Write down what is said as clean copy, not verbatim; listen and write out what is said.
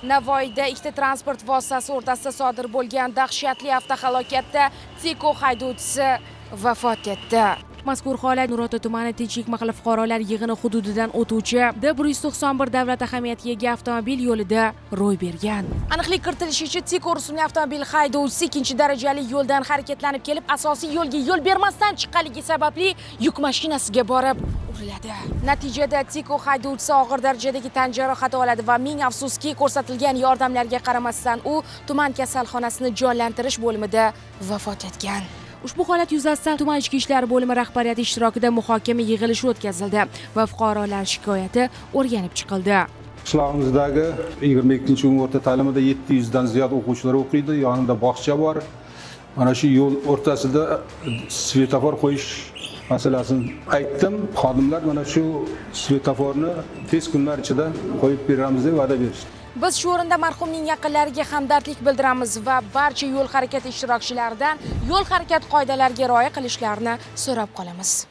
Navoiyda ikkita transport vositasi o'rtasida sodir bo'lgan dahshatli avtohalokatda Tico haydovchisi vafot etdi. Mazkur holat Nurota tumani Tinchlik mahalla fuqarolar yig'ini hududidan o'tuvchi D191 davlat ahamiyatiga ega avtomobil yo'lida ro'y bergan. Aniqlik kiritilishicha, Tico rusumli avtomobil haydovchisi ikkinchi darajali yo'ldan harakatlanib kelib, asosiy yo'lga yo'l bermasdan chiqqanligi sababli yuk mashinasiga borib uriladi. Natijada Tico haydovchisi og'ir darajadagi tan jarohati oladi va ming afsuski, ko'rsatilgan yordamlarga qaramasdan u tuman kasalxonasini jonlantirish bo'limida vafot etgan. Ushbu holat yuzasidan tuman ichki ishlar bo'limi rahbariyati ishtirokida muhokama yig'ilishi o'tkazildi va fuqarolar shikoyati o'rganib chiqildi. Qishlog'imizdagi 22-umumiy o'rta ta'limida 700 dan ziyod o'quvchilar o'qiydi, yonida bog'cha bor. Mana shu yo'l o'rtasida svetofor qo'yish masalasini aytdim. Xodimlar mana shu svetoforni tez kunlar ichida qo'yib beramiz deb va'da berishdi. Biz shu o'rinda marhumning yaqinlariga hamdardlik bildiramiz va barcha yo'l harakati ishtirokchilaridan yo'l harakati qoidalariga rioya qilishlarini so'rab qolamiz.